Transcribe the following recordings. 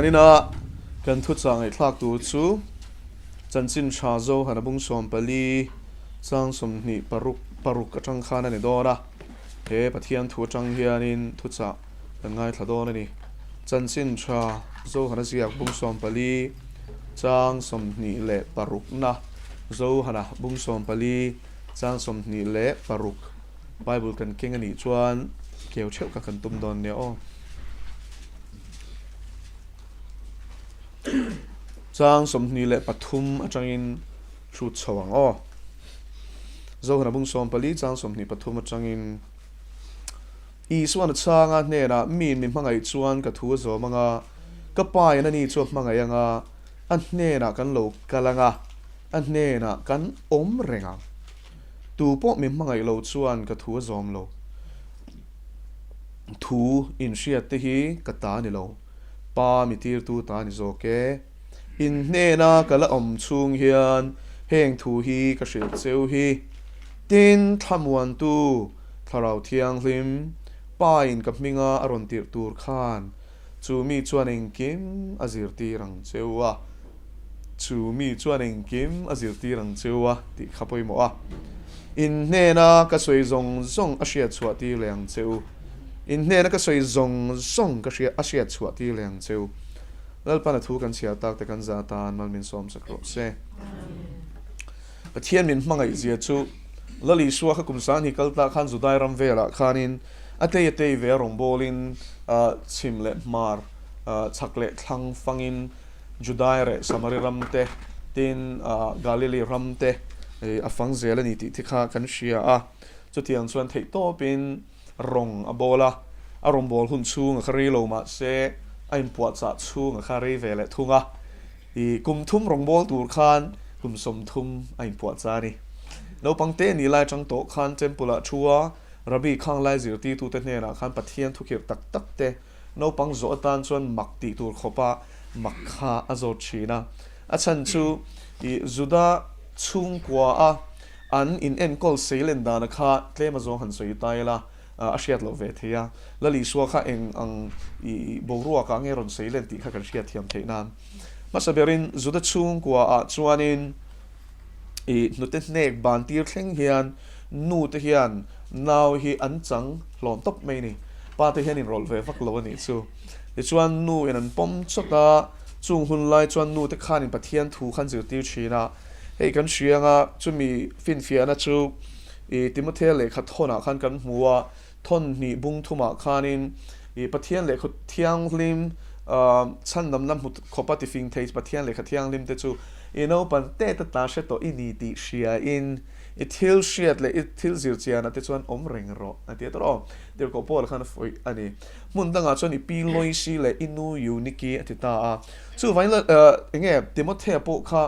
Zanina kan thuchah ngaihthlak tur chu Chanchin Tha Zohana bung 14 chang 26 paruk atang khan a ni dawn a. He Pathian thu atang hianin thuchah kan ngaithla dawn a ni. Chanchin Tha Zohana ziak bung 14 chang 26 na Zohana bung 14 chang 26 Bible kan keng a nih chuan keu theuh kha kan tum dawn nia aw. Chang 23 atangin hrut chho ang aw. Zohana bung 14 chang 23 atangin Isuan a chhang a hnenah miin mi hmangaih chuan ka thu a zawm anga ka pa in ani chu a hmangaih anga a hnenah kan lo kal anga a hnenah kan awm reng ang. Tu pawh mi hmangaih lo chuan ka thu a zawm lo. Thu inhriat te hi ka ta ni lo, Pa mi tirtu ta ni zawk e. In hnena ka la awm chhung hian heng thu hi ka hrilh cheu hi. Tin, thlamuantu Thlarau Thianghlim, Pa in ka hminga a rawn tirh tur khan chu mi chuan engkim a zirtir ang cheu a. Chu mi chuan engkim a zirtir ang cheu a tih kha pawimawh a. In hnena ka sawi zawng zawng a hriat chhuah tir leh ang cheu. In hnena ka sawi zawng zawng ka hriat a hriat chhuah tir leh ang cheu. Lalpan a thu kan chhiar tak te kan za atan mal min sawm sak rawh se. Pathian min hmangaih zia chu Lal Isua kha kum sang hi kal ta khan Judai ram velah khanin a tei a tei ve a rawngbawlin chhim leh hmar chhak leh thlang fangin Judai leh Samari ram te, tin Galili ram te a fang zel a ni tih te kha kan hria a. Chutiang chuan theihtawpin rawng a bawl a, a rawn bawl hun chhung a kha rei lo mah se a inpuahchah chhung a kha rei ve leh thung a. I kum thum rawng bawl tur khan kum 30 a inpuahchah a ni. Naupang te ni lai atang tawh khan Temple ah thu a, Rabbi khang lai zirtirtute hnenah khan Pathian thukhirh tak tak te Naupang zawh atan chuan mak tih tur khawpa mak kha a zawt thin a. A chhan chu i Juda chhungkua a an in enkawl seilen dana kha tlem a zawng han sawi ta ila a hriat loh ve thei a. Lal Isua kha eng ang i boruakah nge rawn seilen tih kha kan hriat thiam theih nan. Hmasa berin Juda chhungkua ah chuanin i hnute hnek ban tir thleng hian nu te hian nau hi an chang hlawn tawp mai a ni. Pa te hian inrawlh ve vak lo a nih chu. Tichuan nu in an pawm chawt a, chung hun lai chuan nu te khanin Pathian thu khan zirtir thin a. Hei kan hria anga chumi finfiahna chu i Timothea lehkha thawnah khan kan hmu a, thawn hnih bung thumah khanin i Pathian lehkha thianghlim chhandamna hmu khawpa tifing thei Pathian lehkha thianghlim te chu i naupan te ta ta hre tawh i ni tih hriain i thil hriat leh i thil zir chianah te chuan awm reng rawh a ti a tawh aw. Tirhkoh Paula khan a fuih a ni. Hmun dangah chuan i pi Loisi leh i nu Euniki a ti ta a. Chuvangin enge Timothea pawh kha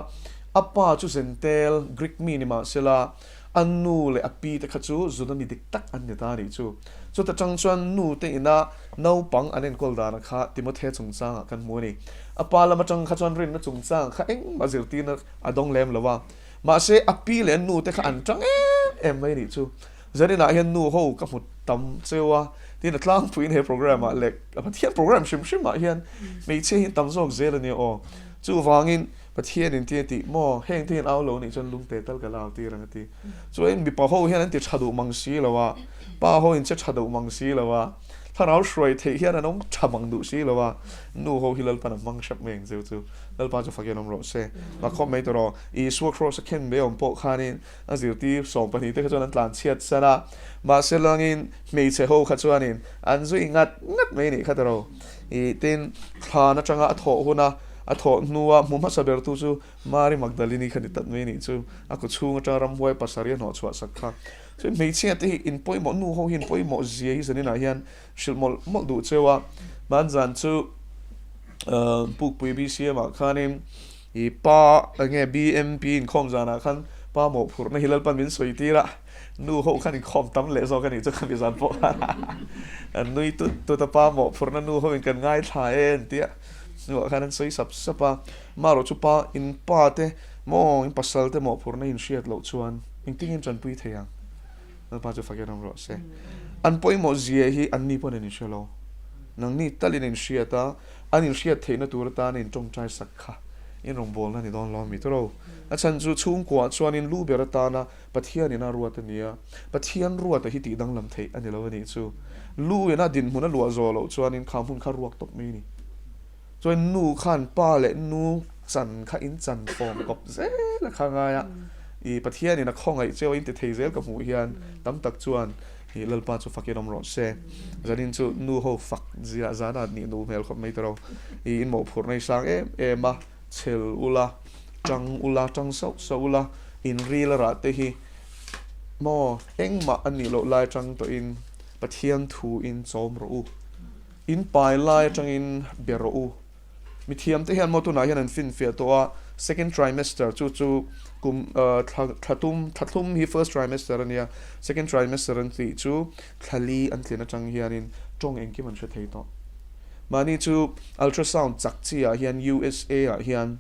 a pa chu Zentel, Greek mi ni mahsela, A nu leh a pi te kha chu zuna mi dik tak an ni ta a nih chu. Chuta tang chuan nu te ina naupang an enkawl dana kha Timothea chungchangah kan hmu a ni. A pa lam atang kha chuan rinna chungchang kha engmah zirtirna a dawng lem lo a. Mahse a pi leh a nu te kha an tang em em mai a nih chu. Zaninah hian nu ho ka hmu tam cheu a, tin a tlangpuiin he program ah leh Pathian program hrim hrim ah hian hmeichhia hi an tam zawk zel a nia aw. Chuvangin Pathian in ti a tih maw? Heng te hian au lo nih chuan lungte tal ka la au tir ang a ti. Chuan mipa ho hian an ti tha duh mang si lo a, pa ho in che tha duh mang si lo a, thlarau hruai theih hian an awm tha mang duh si lo a, nu ho hi Lalpan a hmang hrep mai ang cheu chu. Lalpa chu fakin awm rawh se. Mah khawp mai tawh rawh. Isua Kraws a khen ve awm pawh khanin a zirtir 12 te kha chuan an tlan chhiat san a, mahse langin hmeichhe ho kha chuanin an zui ngat ngat mai nih kha tawh rawh. I tin, thlan atanga a thawh huna a thawh hnua hmu hmasa bertu chu Mari Magdalini kha ni tat mai nih chu. A kaw chhung atanga ramhuai pasarih a hnawh chhuah sak kha. Chuan hmeichhia te hi in pawimawh, nu ho hi in pawimawh zia hi zaninah hian hrilh mawlh mawlh duh cheu a. Hmanzan chu Pukpui BCM ah khanin i pa enge BMP inkhawm zanah khan pa mawhphurhna hi Lalpan min sawi tir a. Nu ho khan inkhawm tam leh zawk a nih chu ka mi zan pawh khan an nui tut tut a, pa mawhphurhna nu ho in kan ngaithla e an tia hnuah khan an sawi sap sap a, marawh chu pa in pa te maw in pasal te mawhphurhna in hriat loh chuan engtin nge an tanpui thei ang Lalpa chu fakin awm rawh se. An pawimawh zia hi an ni pawn an inhre lo. Nangni talin in hriat a, an inhriat theihna tur atan in tawngtai sak kha in rawngbawlna ni dawn lo a mi tawrh. A chhan chu chhungkuaah chuanin lu ber atana Pathianin a ruat a ni a, Pathian ruata hi tih danglam theih a ni lo a nih chu. Lu ina dinhmun a luah zawh loh chuanin kha hmun kha ruak tawp mai a ni. Chuan nu khan pa leh nu chan kha in chan fawm kawp zel a kha ngai a, i Pathianin a khawngaih cheu a in ti thei zel ka hmuh hian tam tak chuan i Lalpa chu fakin awm rawh se. Zanin chu nu ho fak zia zana nih nu hmel khawp mai tawh lo. I in mawhphurhna i sang em em a, chhel ula, tang ula, tang sauh sauh ula, in ril a rah te hi maw engmah a nih loh lai tang tawhin Pathian thu in chawm rawh u. In pai lai atangin be rawh u. Mithiamte hian maw tunah hian an finfiah tawh a, second trimester chu chu kum thla thla tum thla thlum hi first trimester a nia, second trimester an tih chu thla li an tlin atang hianin tawng engkim an hre thei tawh. Mahni chu ultrasound chak chi ah hian USA ah hian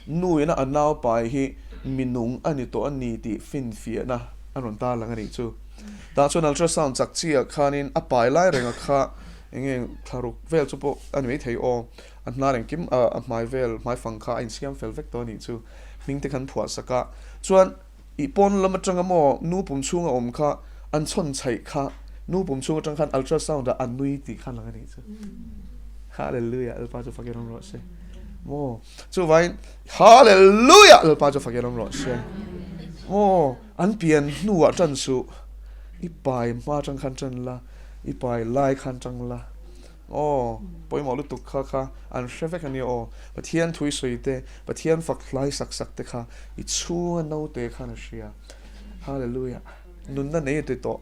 nu ina a nau pai hi minung a ni tawh a ni tih finfiahna a rawn tarlang a nih chu. Tah chuan ultrasound chak chi ah khanin a pai lai renga kha eng nge thlaruk vel chu pawh a ni maithei aw, a hnar engkim a hmai vel hmai fang kha a insiam fel vek tawh a nih chu hming te khan phuah sak a. Chuan i pawn lam atanga maw nu pum chhunga awm kha an chhawn chhaih kha nu pum chhung atang khan ultrasound ah a nui tih kha lang a nih chu. Hallelujah Lalpa chu fakin awm rawh se. Maw chuvangin Hallelujah Lalpa chu fakin awm rawh se. Maw An pian hnuah ṭan suh, i pai hma ṭang khan ṭan la, i pai lai khan ṭang la. Aw, pawimawh lutuk kha kha an hre vek a nia aw. Pathian thui sawi te, Pathian fak hlai sak sak te kha i chhunga naute khan a hria. Hallelujah. Nunna nei a ti tawh.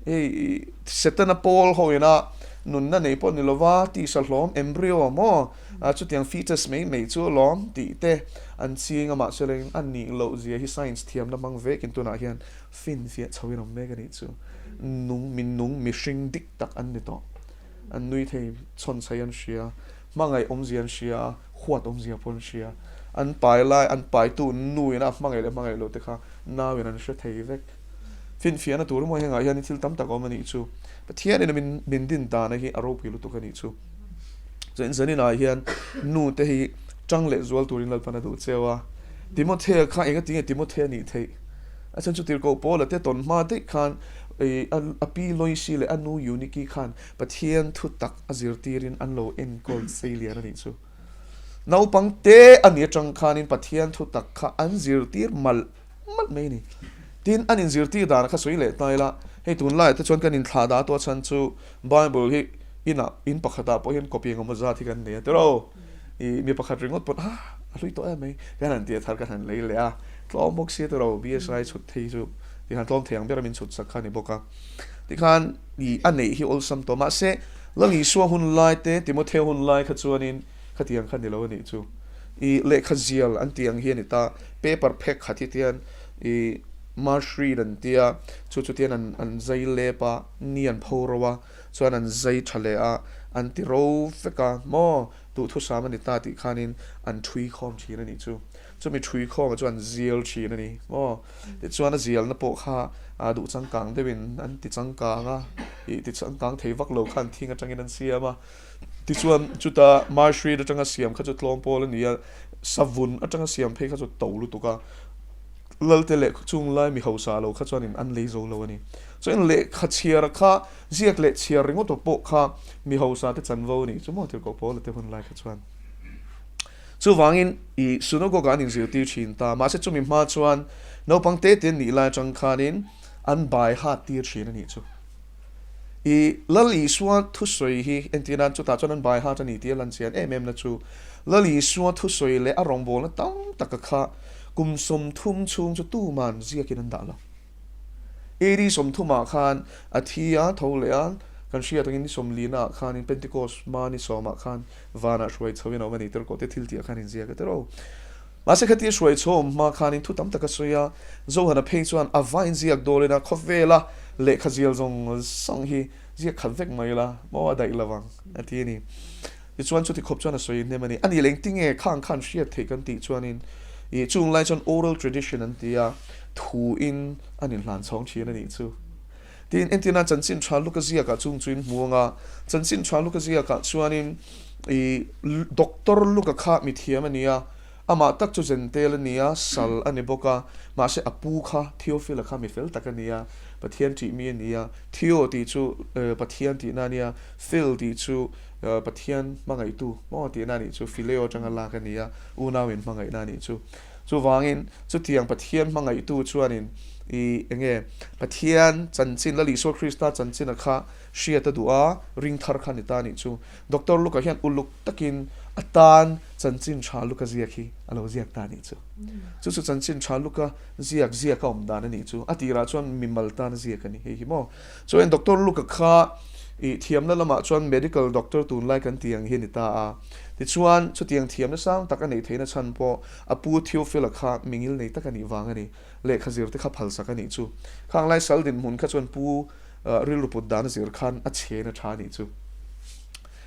Hei Setana pawl ho ina nunna nei pawh ni lova tisa hlawm embryo maw chutiang fetus mai mai chu alawm tih te an ching a mahse leng a nih loh zia hi science thiamna hmang vekin tunah hian finfiah chho in awm mek a nih chu nung minung mihring dik tak an ni tawh an nui thei chhawn chhai an hria hmangaih awmzia an hria a huat awmzia pawh an hria an pai lai an paitu nu ina hmangaih leh hmangaih loh te kha nau in an hre thei vek. Finfiahna tur emaw hengah hian thil tam tak a awm a nih chu. Pathianin min min din dana hi a ropui lutuk a nih chu. Chuan zaninah hian nu te hi tang leh zual turin Lalpan a duh cheu a. Timothea kha enga tinge Timothea nih theih? A chhan chu Tirhkoh Paula te tawn hma daih khan a pi Loisi leh a nu Euniki khan Pathian thu tak a zirtirin an lo enkawl sei lian a nih chu. Naupang te a nih atang khanin Pathian thu tak kha an zirtir malh malh mai a ni. Tin, an inzirtir danah kha sawi leh ta ila, hei tunlaiah te chuan kan inthlah dah tawh a chhan chu Bible hi inah in pakhatah pawh hian copy engemaw zat hi kan nei a tiraw? Ih mi pakhat ringawt pawh ah a hlui tawh em mai kan han tih a thar kan han lei leh a, tlawm bawk sia tiraw BSI chhut thei chu tikhan tlawm thei ang bera min chhut sak kha a ni bawk a. Tikhan ih a neih hi awlsam tawh mahse Lal Isua hun lai te Timothea hun lai kha chuanin khatiang kha ni lo a nih chu. I lehkha zial an tih ang hi a ni ta, paper phek khat hi tian i marshreed an tia, chu chu tian an an zai lep a, ni an pho ro a, chuan an zai tha leh a, an ti ro vek a, maw duhthusam a ni ta tih khanin an thui khawm thin a nih chu. Chumi thui khawmah chuan an zial thin a ni maw. Tichuan a zialna pawh kha duh changkang deuhin an ti changkang a, i ti changkang thei vak lo khan thing atangin an siam a. Tichuan, chuta Marshreed atanga siam kha chu tlawm pawl a ni a, savun atanga siam phei kha chu to lutuk a, Lalte leh chung lai mi hausa lo kha chuanin an lei zo lo a ni. Chuan lehkha chhiar kha ziak leh chhiar ringawt pawh kha mi hausa te chanvo a nih chu maw tirhkoh Paula te hun lai kha chuan. Chuvangin i synagogue ah an inzirtir thin ta, mahse chumi hma chuan naupang te te an nih lai atang khanin an bai hat tir thin a nih chu. I Lal Isua thusawi hi entir nan chutah chuan an bai hat a ni tih a lan chian em em na chu Lal Isua thusawi leh a rawngbawlna tam taka kha kum 30 chhung chu tuman ziakin an dah lo. AD 30 ah khan a thi a tho leh a, kan hriat angin ni 40 ah khanin Pentecost hma ni 10 ah khan vanah hruai chhoin a awm a ni tirhkoh te thil tih ah khan inziak a tiraw. Mahse khatia hruai chho awm hma khanin thu tam tak a sawi a, Johana phei chuan a va inziak dawlin a khawvela lehkha zial zawng zawng hi ziak khat vek mai la maw a daih lo ang a ti a ni. Tichuan chuti khawp chuan a sawi hnem a ni. A nih leh engtinge khang khan hriat theih kan tih chuanin ih chung lai chuan oral tradition an ti a, thuin an inhlan chhawng thin a nih chu. Tin, entirna chanchin tha Luka ziakah chung chu in hmu ang a, chanchin tha Luka ziakah chuanin i Doctor Luka kha mithiam a ni a, amah tak chu Zentel a ni a, sal a ni bawk a, mahse a pu kha Theophil-a kha mi fel tak a ni a, Pathian ṭih mi a ni a, Theo tih chu Pathian tihna a ni a, Phil tih chu Pathian hmangaihtu maw tihna a nih chu, Phileo aṭanga lak a ni a, unau in hmangaihna a nih chu. Chuvangin, chutiang Pathian hmangaihtu chuanin i enge Pathian chanchin, Lal Isua Krista chanchina kha hriat a duh a, ring thar kha a ni ta a nih chu. Doctor Luka hian uluk takin a tan chanchin tha Luka ziak hi a lo ziak ta a nih chu. Chu chu chanchin tha Luka ziak ziak a awm dan a nih chu. A tirah chuan mimal tan a ziak a ni hei hi maw. Chuan Doctor Luka kha i thiamna lamah chuan medical doctor tunlai kan tih ang hi a ni ta a. Tichuan, chutiang thiamna sang tak a neih theihna chhan pawh a pu Theophil-a kha mingil nei tak a nih vang a ni. Lehkha zir te kha phalsak a nih chu. Khang lai sal dinhmun kha chuan pu rilru put dan a zir khan a chhen a tha a nih chu.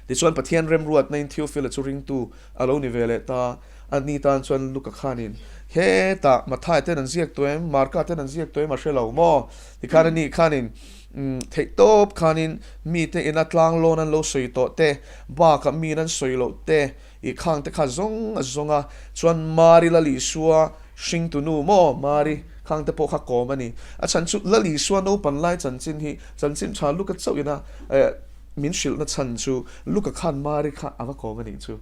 Tichuan, Pathian remruatna-in Theophil-a chu ringtu a lo ni ve leh ta. A ni tan chuan Luka khanin, Hetah Mathai ten an ziak tawh em? Marka ten an ziak tawh em? A hre lo maw? Tikhan a ni khanin theihtawp khanin mite ina tlang lawn an lo sawi tawh te, bakah miin an sawi loh te, i khang te kha zawng a zawng a, chuan Mari Lal Isua hringtu nu maw Mari khang te pawh kha kawm a ni. A chhan chu Lal Isua naupan lai chanchin hi chanchin tha Luka chauh ina min hrilhna chhan chu Luka khan Mari kha a va kawm a nih chu.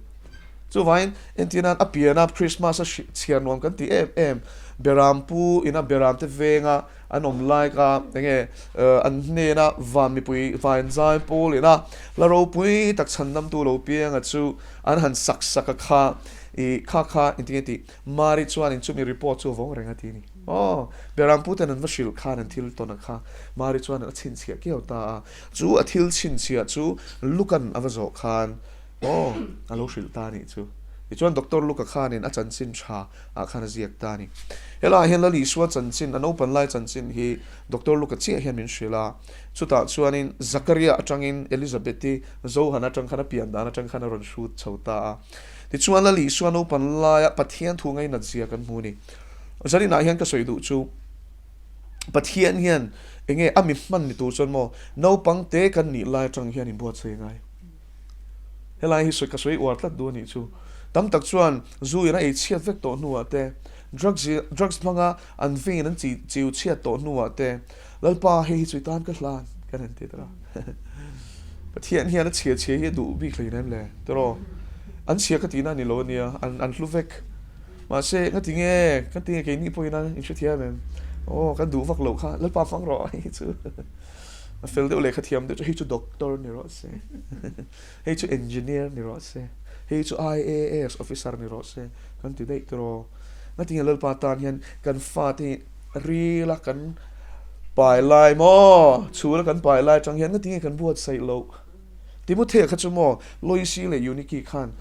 Chuvangin entir nan a piana Christmas a chhiar nuam kan ti em em, Beram pu ina Beram te venga an awm lai kha enge an hnena van mipui vain zai pawl ina la ropui tak chhandamtu lo pianga chu an han sak sak a kha i kha kha engtinge tih Mari chuanin chumi report chu a vawng reng a ti a ni. Aw, Beram pu ten an va hrilh khan an thil tawn a kha Mari chuan a chhinchhiah kiau ta a, chu a thil chhinchhiah chu Lukan a va zawh khan Aw, a lo hrilh ta a nih chu. Tichuan Doctor Luka khanin a chanchin tha ah khan a ziak ta a ni. Helaiah hian Lal Isua chanchin, a naupan lai chanchin hi Doctor Luka chiah hian min hrilh a. Chutah chuanin Zakaria atangin Elizabeth-i Johan atang khan a pian dan atang khan a rawn hrut chho ta a. Tichuan Lal Isua naupan laia Pathian thu ngainat zia kan hmu a ni. Zaninah hian ka sawi duh chu Pathian hian enge a mi hman ni tur chuan maw naupang te kan nih lai atang hian inbuatsaih a ngai. Helai hi sawi ka sawi uar tlat duh a nih chu. Tam tak chuan zu in a ei chhiat vek tawh hnuah te, drugs drugs hmanga an vein an chi chiu chhiat tawh hnuah te, Lalpa hei hi chu i tan ka hlan kan han ti tawh a. Pathian hian a chhia chhia hi a duh bik hlei nem le tiraw. An chhia ka tihna a ni lo a nia, an an hlu vek. Mahse nga ti nge, ka ti nge keini pawhin a inhrethiam em? Aw kan duh vak loh kha Lalpa hmang rawh hei hi chu. A fel deuh lehkha thiam deuh chu hei chu doctor ni rawh se, hei chu engineer ni rawh se, hei chu IAS officer ni rawh se kan ti daih tiraw. Ngatinge Lalpa tan hian kan fate hi ril a kan pai lai maw, chhul a kan pai lai atang hian ngatinge kan buatsaih loh. Timothea kha chu maw Loisi leh Eunike khan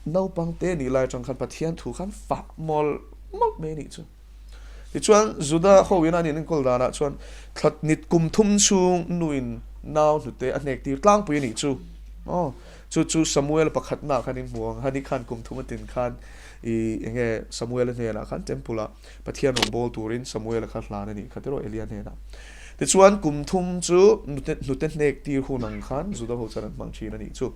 naupang te nih lai atang khan Pathian thu khan fah mawlh mawlh mai a nih chu. Tichuan, Juda ho in an inenkawl danah chuan thla nit kum thum chhung nuin nau hnute a hnek tir tlangpui a nih chu. Aw, chu chu Samuel pakhatnaah khan in hmu ang, Hani khan kum thum a tin khan i eng nge Samuel-a hnenah khan temple-ah Pathian rawn bawl turin Samuel-a kha hlan a nih kha tiraw Elia hnenah. Tichuan, kum thum chu hnute hnek tir hun ang khan Juda ho chuan an hmang thin a nih chu.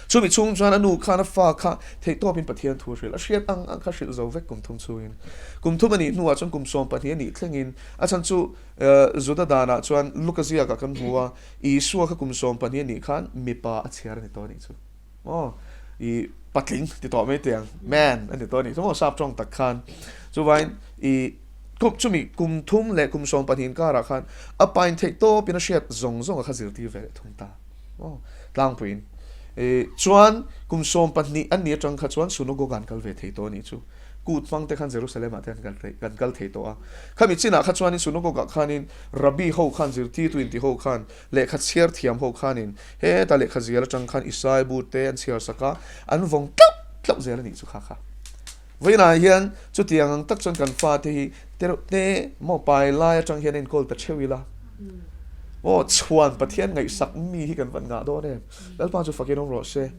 Chumi chhung chuan a nu khan a fa kha theihtawpin Pathian thu a hrilh. A hriat ang ang kha hrilh zo vek kum thum chhungin. Kum thum a nih hnuah chuan kum 12 a nih thlengin a chhan chu Juda danah chuan Luka ziakah kan hmu a, Isua kha kum 12 a nih khan mipa a chhiar a ni tawh a nih chu. Aw, i patling ti tawh mai teh ang, man a ni tawh a nih chu maw sap tawng tak khan. Chuvain i kum chumi kum thum leh kum 12 inkarah khan a pain theihtawpin a hriat zawng zawng a kha zirtir ve leh thung ta. Aw, tlangpuiin. E, chuan kum 12 an nih atang kha chuan Sunogoga an kal ve thei tawh a nih chu. Kut hmang te khan Jerusalem ah te an kal thei, kan kal thei tawh a. Khami chinah kha chuanin Sunogoga khanin Rabbi ho khan zirtirtu inti ho khan, lehkha chhiar thiam ho khanin heta lehkha zial atang khan Isai bu te an chhiar sak a, an vawng tlauh tlauh zel a nih chu kha kha. Vawiinah hian chutiang ang tak chuan kan fate hi tereuh te maw pai lai atang hian a inkawl ta theuh ila. Aw chhuan Pathian ngaihsak mi hi kan van ngah dawn em? Lalpa chu fakin awm rawh se.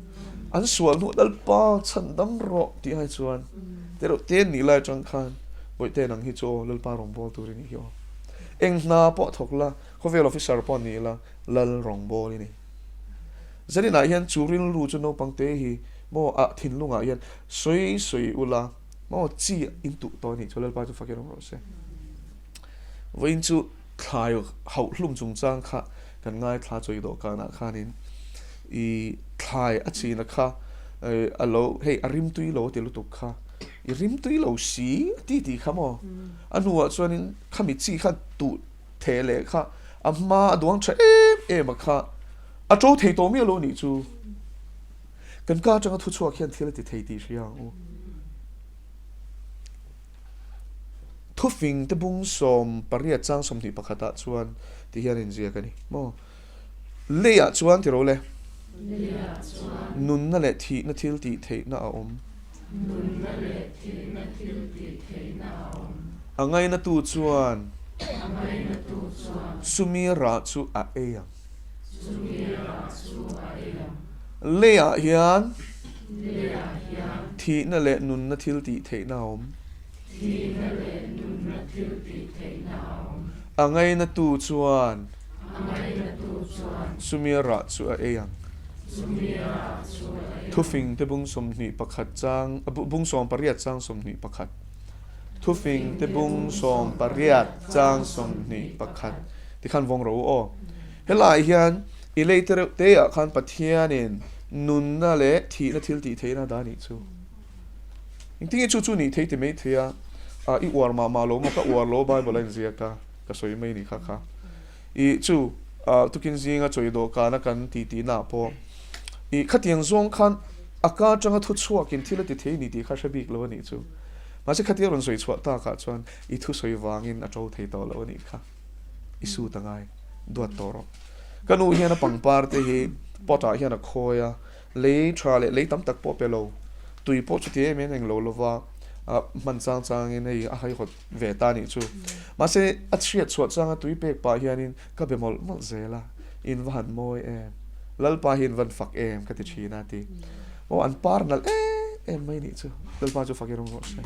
An sual hnuh Lalpa chhan dam rawh tih ai chuan tereuh te nih lai atang khan Bawihte nang hi chu aw Lalpa rawngbâwl tur i nih hi aw. Eng hna pawh thawk la, khawvel officer pawh ni la, lal rawngbâwl i ni. Zaninah hian chu rilru chu naupang te hi maw a thinlungah hian sawi sawi ula maw chi in tuh tawh a nih chu Lalpa chu fakin awm rawh se. Vawiin chu thlai hauh hlum chungchang kha kan ngaithla chawi dawhkanah khanin i thlai a china kha a lo hei a rimtui lo a ti lutuk kha i rimtui lo si a ti tih kha maw a hnuah chuanin khami chi kha tuh theh leh kha a hma a duang tha em em a kha a to thei tawh miah lo nih chu kan ka atanga thu chhuak hian thil a ti thei tih hria ang u. Thufing te bung 18 chang 21 ah chuan ti hian inziak a ni maw? Leiah chuan ti ro le. Nunna leh thihna thil tih theihna a awm. A ngainatu chuan chumi rah chu a ei ang. Leiah hian thihna leh nunna thil tih theihna a awm. A ngainatu chuan chumi rah chu a ei ang. Thufing te bung 21 chang bung 18 chang 21. Thufing te bung 18 chang 21. Tikhan vawng rawh u aw. Helaiah hian i lei te reuh te ah khan Pathianin nunna leh thihna thil tih theihna a dah a nih chu. Engtin nge chu chu nih thei ti mai thei a, i uar mah mah lo maw ka uar lo Bible a inziak a, ka sawi mai nih kha kha. I chu tukin zinga chawi dawhkana kan ti tihna ah pawh i khatiang zawng khan a ka atanga thu chhuakin thil a ti thei ni tih kha hre bik lo a nih chu. Mahse khatia rawn sawi chhuah takah chuan i thusawi vangin a to thei tawh lo a nih kha. I suit a ngai duat tawh rawh. Ka nu hian a pangpar te hi pot ah hian a khawi a, lei tha leh lei tam tak pawh pe lo, tui pawh chuti em em eng lo lova hman chang changin hei a haihawt ve ta nih chu. Mahse a chhiat chhuah changa tui pek pah hianin ka be mawlh mawlh zel a, in va han mawi em, Lalpa hi in van fak em ka ti thin a ti. Aw an par nalh em em mai nih chu, Lalpa chu fak i rawng rawh se.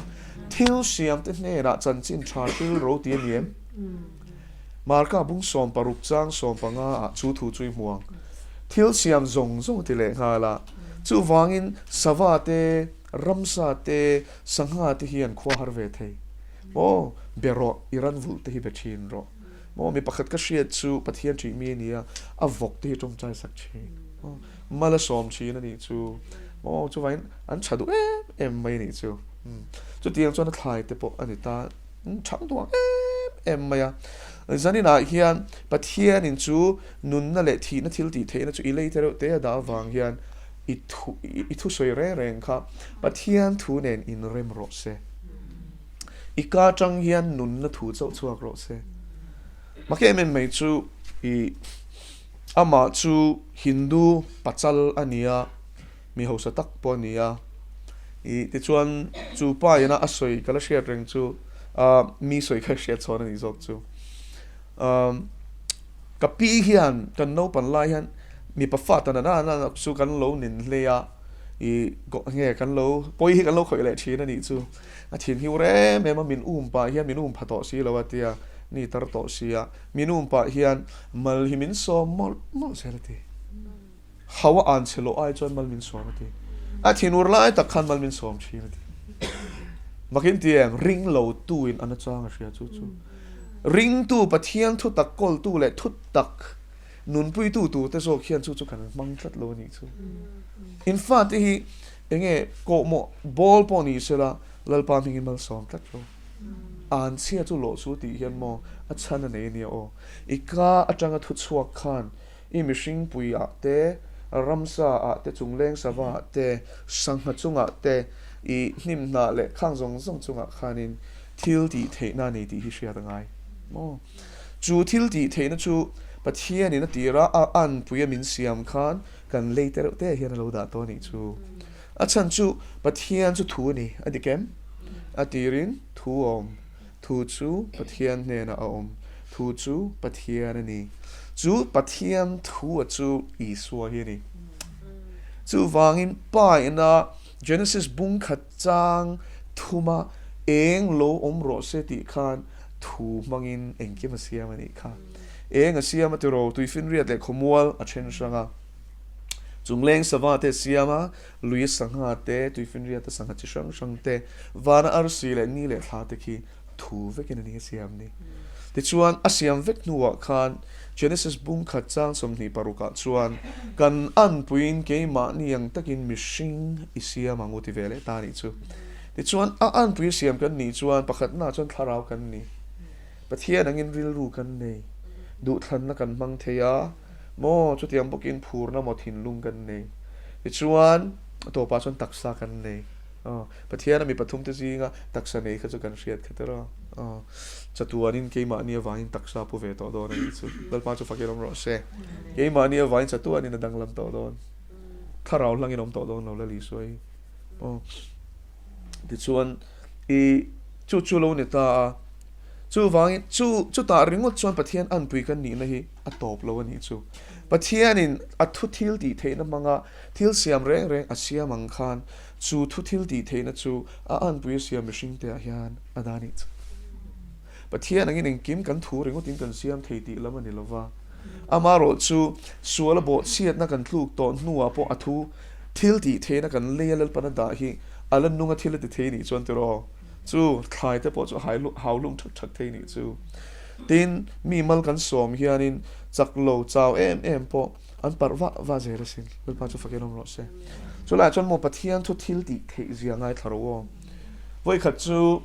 Thil siam te hnenah chanchin tha hril ro ti a ni em? Marka bung 16 chang 15 ah chu thu chu i hmu ang. Thil siam zawng zawng a ti leh nghal a. Chuvangin sava te, ramsa te, sangha te hi an khua har ve thei. Maw, be rawh, i ran vulh te hi be thin rawh. Maw, mi pakhat ka hriat chu Pathian ṭih mi a ni a, a vawk te hi tawngtai sak thin. Maw, mal a sawm thin a nih chu. Maw, chuvangin an tha duh em em mai a nih chu. Chutiang chuan a thlai te pawh a ni ta. Thang duang em em mai a. Zaninah hian Pathianin chu nunna leh thihna thil tih theihna chu i lei te reuh te a dah avang hian i thu i thusawi reng reng kha Pathian thu nen inrem rawh se. I ka atang hian nunna thu chauh chhuak rawh se. Mak em em mai chu i amah chu Hindu pachal a ni a. Mi hausa tak pawh a ni a, i tichuan chu pa ina a sawi ka la hriat reng chu ah mi sawi kha hriat chhawn a nih zawk chu. Um ka pi hian kan naupan lai hian mipa fa ta nana nana chu kan lo nin hlei a, i nge kan lo pawi hi kan lo khawih leh thin a nih chu. A thin hiu rem em a, min um pah hian min um pha tawh si lo a tia, ni tar tawh si a, min um pah hian mal hi min sawm mawlh mawlh zel a ti. Hau a an che loh ai chuan mal min sawm a ti. A thinur lai tak khan mal min sawm thin a ti. Vakin ti em, ring lo tu in an a chang a hria chu chu. Ringtu Pathian thu tak kawltu leh thu tak nunpuitu tur te zawk hian chu chu kan hmang tlat lo a nih chu. In fate hi enge kawhmawh bawl pawh ni sela Lalpa hmingin malsawm tlat lo. An chhia chu lawh chu tih hian maw a chhan a nei a nia aw. I ka atanga thu chhuak khan I mihring pui ah te, ramsa ah te, chungleng sava ah te, sangha chungah te, i hnim hnah leh khang zawng zawng chungah khanin thil tih theihna a nei tih hi hriat a ngai maw? Chu thil tih theihna chu Pathianin a tira a anpui a min siam khan kan lei te reuh te hian a lo dah tawh a nih chu. A chhan chu Pathian chu thu a ni, a dik em? A tirin thu a awm. Thu chu Pathian hnenah a awm. Thu chu Pathian a ni. Chu Pathian thu a chu Isua hi a ni. Chuvangin Pa ina Genesis bung khat chang thuma eng lo awm rawh se tih khan Thu hmangin engkim a siam a nih kha. Eng a siam a tiraw? Tuifinriat leh khawmual a then hrang a. Chungleng sava te a siam a, lui a sangha te, tuifinriat a sangha chi hrang hrang te, vana arsi leh ni leh thla te khi thu vekin a ni a siam ni. Tichuan, a siam vek hnuah khan Genesis bung khat chang 26 ah chuan kan anpuiin keimahni ang takin mihring i siam ang u ti ve leh ta a nih chu. Tichuan, a anpui siam kan nih chuan pakhatnaah chuan thlarau kan ni. Pathian angin rilru kan nei. Duhthlanna kan hmang thei a, maw chutiang bawkin phurna maw thinlung kan nei. Tichuan, a tawpah chuan taksa kan nei. Aw, Pathiana mi pathumte zinga taksa nei kha chu kan hriat kha tawh a. Aw, chatuanin keimahni avangin taksa pu ve tawh dawn a nih chu. Lalpa chu fakin awm rawh se. Keimahni avangin chatuanin a danglam tawh dawn. Thlarau hlangin awm tawh dawn lo la Isua hi. Aw, tichuan i chu chu lo ni ta a. Chuvangin chu chutah ringawt chuan Pathian anpui kan nihna hi a tawp lo a nih chu. Pathianin a thu thil tih theihna hmanga thil siam reng reng a siam ang khan chu thu thil tih theihna chu a anpui a siam mihringte ah hian a dah a nih chu. Pathian angin engkim kan thu ringawtin kan siam thei tih lam a ni lova. Amaherawh chu suala bawhchhiatna kan tluk tawh hnuah pawh a thu thil tih theihna kan leia Lalpan a dah hi a la nunga thil a ti thei nih chuan tiraw? Chu thlai te pawh chu hau hlum thak thak thei nih chu. Tin, mi mal kan sawm hianin chak lo chau em em pawh an parh vah vah zel asin. Lalpa chu fakin awm rawh se. Chulaiah chuan maw Pathian thu thil tih theih zia ngaithla rawh aw. Vawikhat chu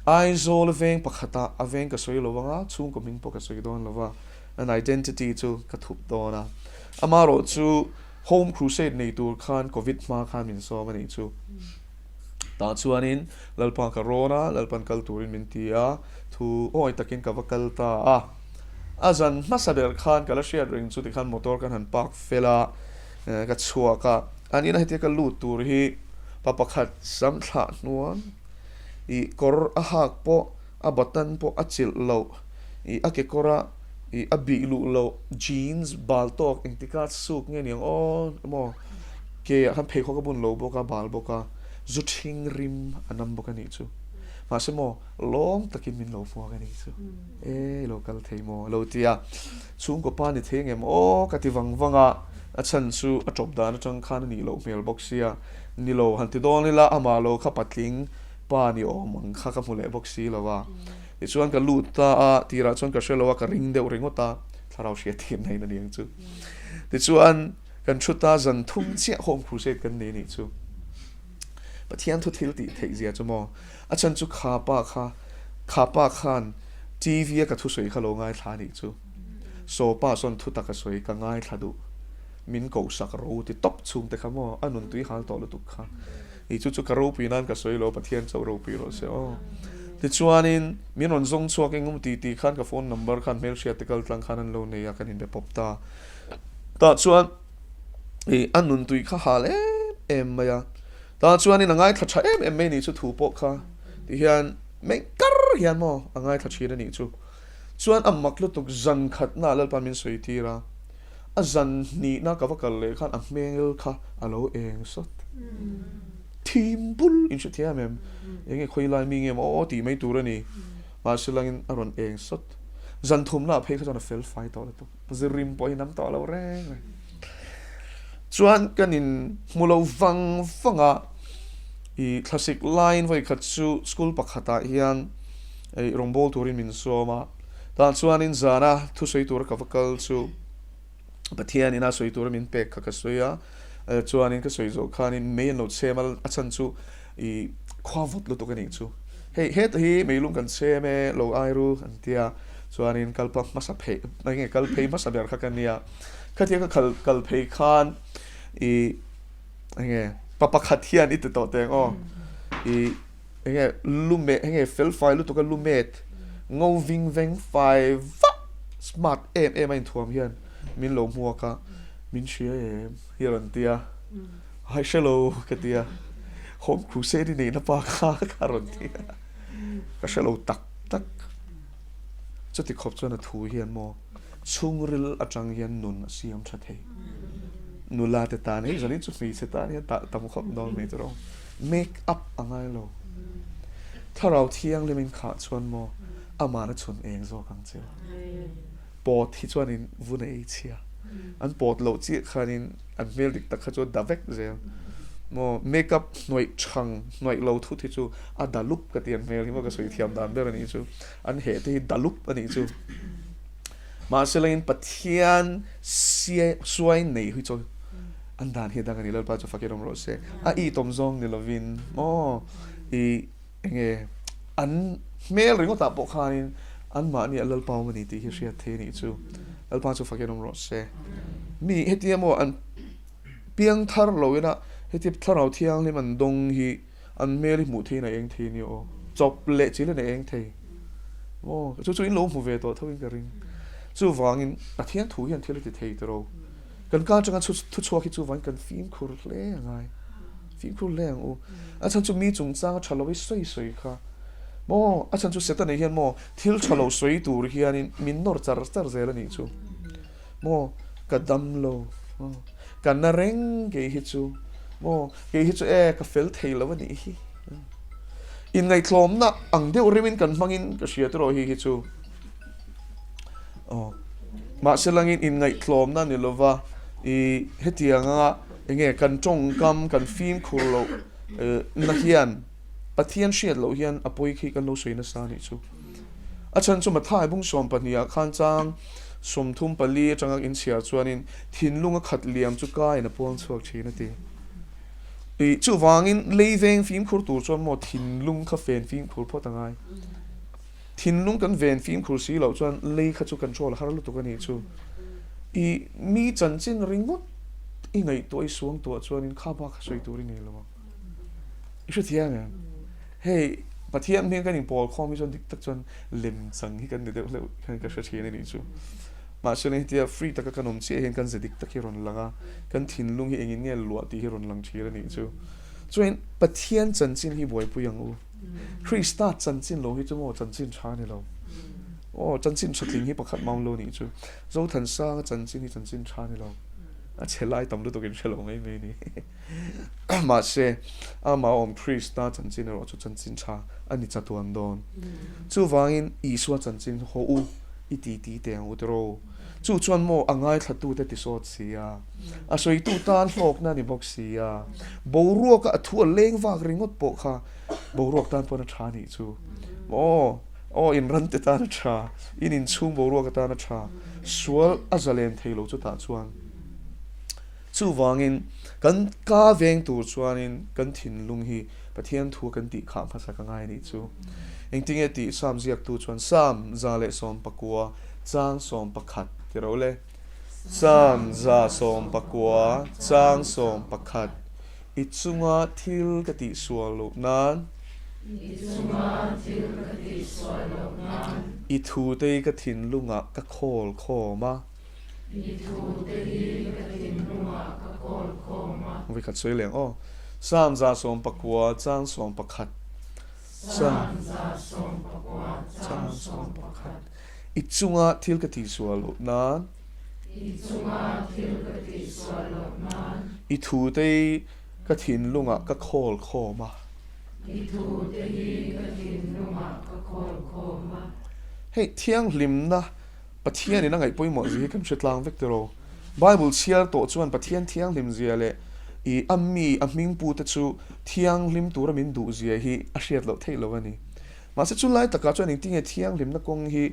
Aizawl veng pakhatah a veng ka sawi lo anga chhungkaw hming pawh ka sawi dawn lo va, an identity chu ka thup dawn a. Amaherawh chu Home Crusade nei tur khan Covid hma khan min sawm a nih chu. Tah chuanin Lalpa ka rawn a, Lalpan kal turin min ti a, thu awi takin ka va kal ta a. A zan hmasa ber khan ka la hriat reng chu tikhan motor kan han park fel a, ka chhuak a. An ina hetia ka lut tur hi pa pakhat sam thlah hnuan i kawr a hak pawh a button pawh a chilh loh i a kekawr a i a bih luh loh jeans bal tawk engtika suk nge niang aw emaw Ke ah khan pheikhawk a bun lo bawk a, bal bawk a, zu ṭhing rim a nam bawk a nih chu. Mahse maw, lawm takin min lo hmuak a nih chu. E, i lo kal thei maw? A lo ti a. Chhungkaw pa ni thei ngem aw ka ti vang vang a, a chhan chu a ṭawp dan aṭang khan a nih loh hmel bawk sia. Ni lo, han ti dawn ila, amah lo kha patling pa ni awm ang kha ka hmu leh bawk si lo a. Tichuan ka lut ta a, tirah chuan ka hre lo a, ka ring deuh ringawt a, thlarau hriatthiamna in a ni ang chu. Tichuan. Kan thu ta zan thum chiah Home Crusade kan nei nih chu. Pathian thu thil tih theih zia chu maw? A chhan chu kha pa kha, kha pa khan TV a ka thusawi kha lo ngaithla nih chu. Saw pa sawn thu tak a sawi ka ngaithla duh. Min kohsak ro ti tawp chhung te kha maw? A nun tui hal tawh lutuk kha. Ih chu chu ka ropui nan ka sawi lo, Pathian chauh ropui rawh se aw. Tichuanin min rawn zawng chhuak engemaw ti tih khan ka phone number khan hmelhriat te kal tlang khan an lo nei a, kan inbe pawp ta. Tah chuan ih a nun tui kha hal em em mai a, tah chuanin a ngaithla tha em em mai nih chu thu pawh kha ti hian meng kar hian maw a ngaithla thin a nih chu. Chuan a mak lutuk zan khatna Lalpa min sawi tir a, a zan hnihna ka va kal leh khan a hmel kha a lo eng sawt. Thim bul in hre thiam em? Eng nge khawi lai mi nge maw aw tih mai tur a ni. Mahse langin a rawn eng sawt. Zan thumna ah phei kha chuan a fel fai tawh lutuk. Zirim pawh hi nam tawh lo reng reng. Chuan kan in hmu lo vang vang a, i thlasik laiin vawi khat chu school pakhatah hian i rawngbâwl turin min sawm a. Tah chuanin zana thusawi tura ka va kal chu Pathian ina sawi tura min pek kha ka sawi a. Chuanin ka sawi zawh khanin mei an lo chhem a, a chhan chu i khua vawt lutuk a nih chu. Hei heta hi meilung kan chhem e, lo ai ru an ti a, chuanin kal pa hmasa phei enge kal phei hmasa ber kha ka nia. Khatia ka khal kal phei khan i enge pa pakhat hian i ti tawh teng aw i enge lume enge fel fai lutuk a lumet ngo ving veng fai vak smart em em a inthuam hian min lo hmuak a, min hria em hi a rawn ti a. Hai hre lo ka ti a, Home Crusade i neihna pa kha ka rawn ti a, ka hre lo tak tak. Chuti khawp chuan a thu hian maw chhungril atang hian nun a siam tha thei. Nula te tan hei zanin chu hmeichhe tan hian tah tam khawp dawn mai chu rawh. Make up a ngai lo. Thlarau thianghlim in khah chuan maw. Aman a chhun eng zawk ang che u. Pawt hi chuanin vun a ei chhia. An pawt loh chiah khanin an hmel dik tak kha chu a da vek zel. Maw makeup hnuaih chhang hnuaih lo thut hi chu a da lup ka ti an hmel hi maw ka sawi thiam dan ber a nih chu. An heh te hi da lup a nih chu. Mahse langin Pathian suai nei hi chu an dan hi a dang a ni. Lalpa chu fakin awm rawh se. A itawm zawng ni lovin maw i Enge an hmel ringawtah pawh khanin anmahni a Lalpa awm a ni tih hi hriat thei a nih chu. Lalpa chu fakin awm rawh se. Mi hetia maw an piang thar lo ina hetia thlarau thianghlim an dawng hi an hmel hi hmuh theiin a eng thei a nia aw. Chawp leh chilin a eng thei. Maw chu chu in lo hmu ve tawh tho in ka ring. Chuvangin Pathian thu hian thil a ti thei tawh. Kan ka atanga thuchhuak hi chuvangin kan fimkhur hle a ngai. Fimkhur hle ang u. A chhan chu mi chungchanga tha lo hi sawi sawi kha maw, a chhan chu Setana hian maw thil tha lo sawi tur hianin min nawr char char zel a nih chu. Maw ka dam lo, ka na reng kei hi chu, maw kei hi chu e ka fel thei lo a nih hi. Inngaihtlawmna ang deuh rimin kan hmangin ka hria tawh hi hi chu. Aw. Mahse langin inngaihtlawmna ni lova i hetianga enge kan tawngkam kan fimkhur loh na hian Pathian hriat loh hian a pawi khi kan lo sawi nasa a nih chu. A chhan chu Mathai bung 12 ah khan chang 34 atanga inchhiar chuanin thinlung a khat liam chu ka in a puang chhuak thin a ti. I chuvangin lei veng fimkhur tur chuan maw thinlung kha fen fimkhur phawt a ngai. Thinlung kan ven fimkhur si loh chuan lei kha chu control a har lutuk a nih chu. I mi chanchin ringawt i ngaihtuah i suang tuah chuanin kha bak kha sawi tur i nei lo ang. I hrethiam em? Hei Pathian hming kan inpawl khawm hi chuan dik tak chuan lemchang hi kan ni deuh hleuh hian ka hre thin a nih chu. Mahse hetia free taka kan awm chiah hian kan ze dik tak hi rawn lang a, kan thinlung hi engin nge luah tih hi rawn lang thin a nih chu. Chuan Pathian chanchin hi buaipui ang u. Krista chanchin lo hi chu maw chanchin tha a ni lo. Aw, chanchin tha tling hi pakhat mawn lo nih chu. Zothansanga chanchin hi chanchin tha a ni lo. A chhe lai tam lutuk in hre lo mai mai ni. Mahse, amah awm Krista chanchin erawh chu chanchin tha a ni chatuan dawn. Chuvangin Isua chanchin haw u i ti ti teh ang u tiraw. Chu chuan maw a ngaithlatute ti sawt si a, a sawitu tan hlawkna a ni bawk si a, boruaka a thu a leng vak ringawt pawh kha boruak tan pawn a tha nih chu. Aw, aw in rante tan a tha, in inchhung boruak atan a tha, sual a zalen thei lo chutah chuan. Chuvangin kan ka veng tur chuanin kan thinlung hi Pathian thu a kan tih khah hmasa ka ngai nih chu. Engtinge tih Psalm ziaktu chuan Psalm 119 chang 11 ti ro le. Psalm 119 chang 11 I chunga thil ka tih sual loh nan. I chunga thil ka tih sual loh nan. I thute ka thinlungah ka khawl khawm a. I thute hi ka thinlungah ka kawl khawm a. Vawikhat sawi leng aw. Psalm 119 chang 11. Psalm 119 chang 11. I chunga thil ka tihsual loh nan. I chunga thil ka tihsual loh nan. I thute hi ka thinlungah ka khawl khawm a. I thute hi ka thinlungah ka khawl khawm a. Hei thianghlimna Pathianin a ngaih pawimawh zia hi kan hre tlang vek tiraw? Bible chhiar tawh chuan Pathian thianghlim zia leh i a mi a hming pute chu thianghlim tura min duh zia hi a hriat loh theih lo a ni. Mahse chu lai takah chuan engtinge thianghlimna kawng hi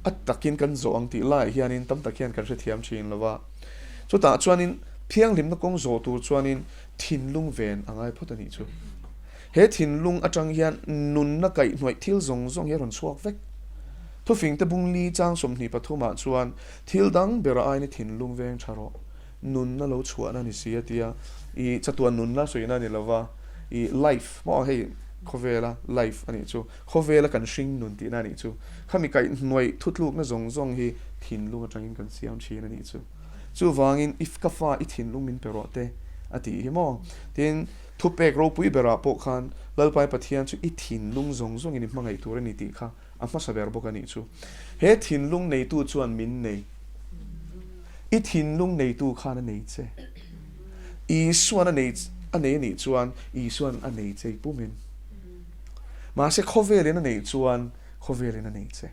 a takin kan zawh ang tih laiah hianin tam tak hian kan hrethiam thin lo va. Chutah chuanin thianghlimna kawng zawh tur chuanin thinlung ven a ngai phawt a nih chu. He thinlung atang hian nunna kaihhnuaih thil zawng zawng hi a rawn chhuak vek. Thufingte bung li chang 23 ah chuan thil dang bera aina thinlung veng tha rawh, nunna lo chhuahna ni si a tia, i chatuan nunna sawiina a ni lova, i life maw hei khawvela life a nih chu, khawvela kan hring nun tihna a nih chu, khami kaihhnuaih thutlukna zawng zawng hi thinlung atangin kan siam thin a nih chu. Chuvangin i ka fa i thinlung min pe rawh te a tih hi maw. Tin, thupek ropui berah pawh khan Lalpai Pathian chu i thinlung zawng zawngin i hmangaih tur a ni tih kha a hmasa ber bawk a nih chu. He thinlung neitu chuan min nei. I thinlung neitu khan a nei che. Isuan a nei a nei a nih chuan Isuan a nei che i pumin. Mahse khawvelin a neih chuan. Khawvelin a nei che.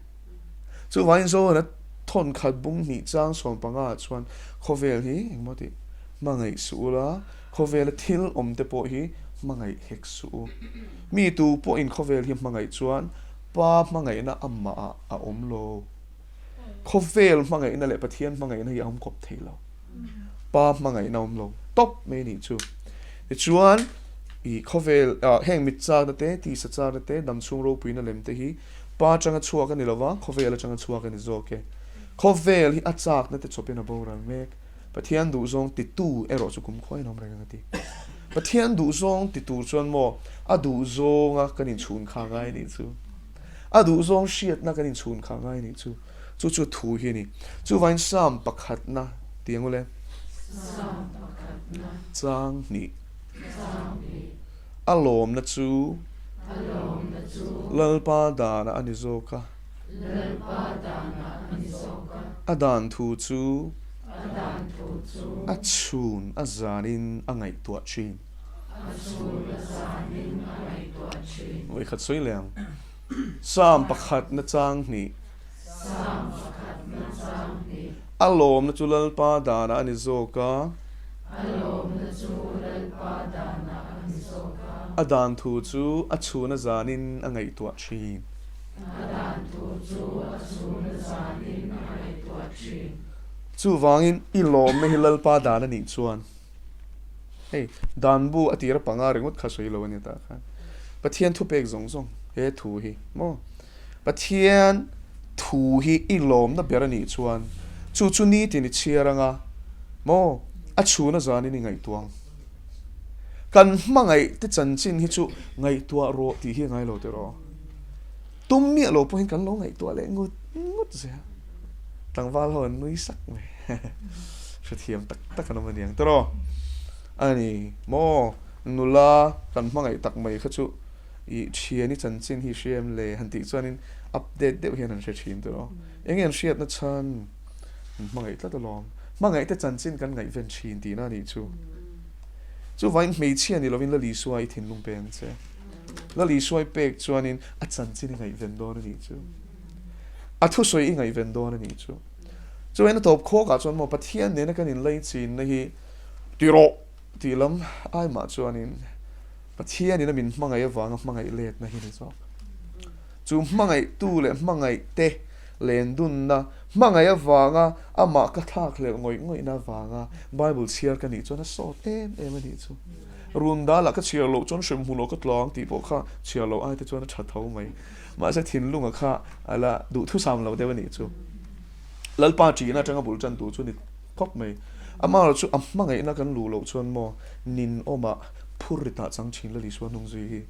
Chuvangin Zohana thawn khat bung hnih chang 15 ah chuan khawvel hi engmaw tih hmangaih suh ula, khawvela thil awm te pawh hi hmangaih hek suh u. Mi tu pawhin khawvel hi hmangaih chuan Pa hmangaihna amah ah a awm lo. Khawvel hmangaihna leh Pathian hmangaihna hi a awm kawp thei lo. Pa hmangaihna awm lo tawp mai nih chu. Tichuan, i khawvel ah heng mit chakna te, tisa chakna te, damchhung ropuina lem te hi Pa atanga chhuak a ni lova, khawvel atanga chhuak a ni zawk e. Khawvel hi a chakna te chawpin a boral mek. Pathian duhzawng titu erawh chu kumkhua in awm reng ang a ti. Pathian duhzawng ti tur chuan maw a duhzawnga kan inchhun kha ngai nih chu. A duhzawng hriatna kan inchhun kha ngai nih chu. Chu chu thu hi a ni. Chuvangin Psalm pakhatna ti ang ule. Psalm pakhatna. Chang hnih. Chang hnih. A lawmna chu. A lawmna chu. Lalpa danah a ni zawk a. Lalpa danah a ni zawk a. A dan thu chu. A dan thu chu. A chhun a zanin a ngaihtuah thin. A chhun a zanin a ngaihtuah thin. Vawikhat sawi leh ang. Psalm pakhatna chang hnih. Psalm pakhatna chang hnih. A lawmna chu Lalpa danah a ni zawk a. A lawmna chu Lalpa danah a ni zawk a. A dan thu chu a chhun a zanin a ngaihtuah thin. A dan thu chu a chhun a zanin a ngaihtuah thin. Chuvangin i lawmna hi Lalpa dan a nih chuan hei dan bu a tira panga ringawt kha sawi lo a ni tah khan Pathian thupek zawng zawng he thu hi maw Pathian thu hi i lawmna ber a nih chuan chu chu nitin i chhiar anga maw a chhun a zanin i ngaihtuah ang. Kan hmangaih te chanchin hi chu ngaihtuah rawh tih hi a ngai lo tiraw? Tum miah lo pawhin kan lo ngaihtuah leh ngut ngut zel. Tlangval ho an nui sak mai. Hrethiam tak tak an awm a niang tiraw? A ni maw? Nula kan hmangaih tak mai kha chu i thiani chanchin hi hria em le han tih chuanin update deuh hian an hre thin tiraw? Enge an hriatna chhan? An hmangaih tlat alawm. Hmangaih te chanchin kan ngaihven thin tihna a nih chu. Chuvangin hmeichhia ni lovin Lal Isua i thinlung pe ang che. Lal Isua i pek chuanin a chanchin i ngaihven dawn a nih chu. A thusawi i ngaihven dawn a nih chu. Chuvangin a tawp khawkah chuan maw Pathian nena kan inlaichinna hi ti rawh tih lam ai mah chuanin Pathianin a min hmangaih avanga hmangaih letna hi a ni zawk. Chu hmangaihtu leh hmangaihte lendunna hmangaih avanga amah ka thlakhlelh ngawih ngawihna avanga Bible chhiar ka nih chuan a sawt em em a nih chu. Run dalah ka chhiar loh chuan hremhmun aw ka tlang tih pawh kha chhiar loh aite chuan a tha tho mai. Mahse thinlunga kha a la duhthusam lo deuh a nih chu. Lalpa ṭihna aṭanga bul ṭan tur chu a ni khawp mai. Amaherawh chu a hmangaihna kan luh loh chuan maw ninawmah phur ri tah chang ṭhin Lalisua hnung zui hi.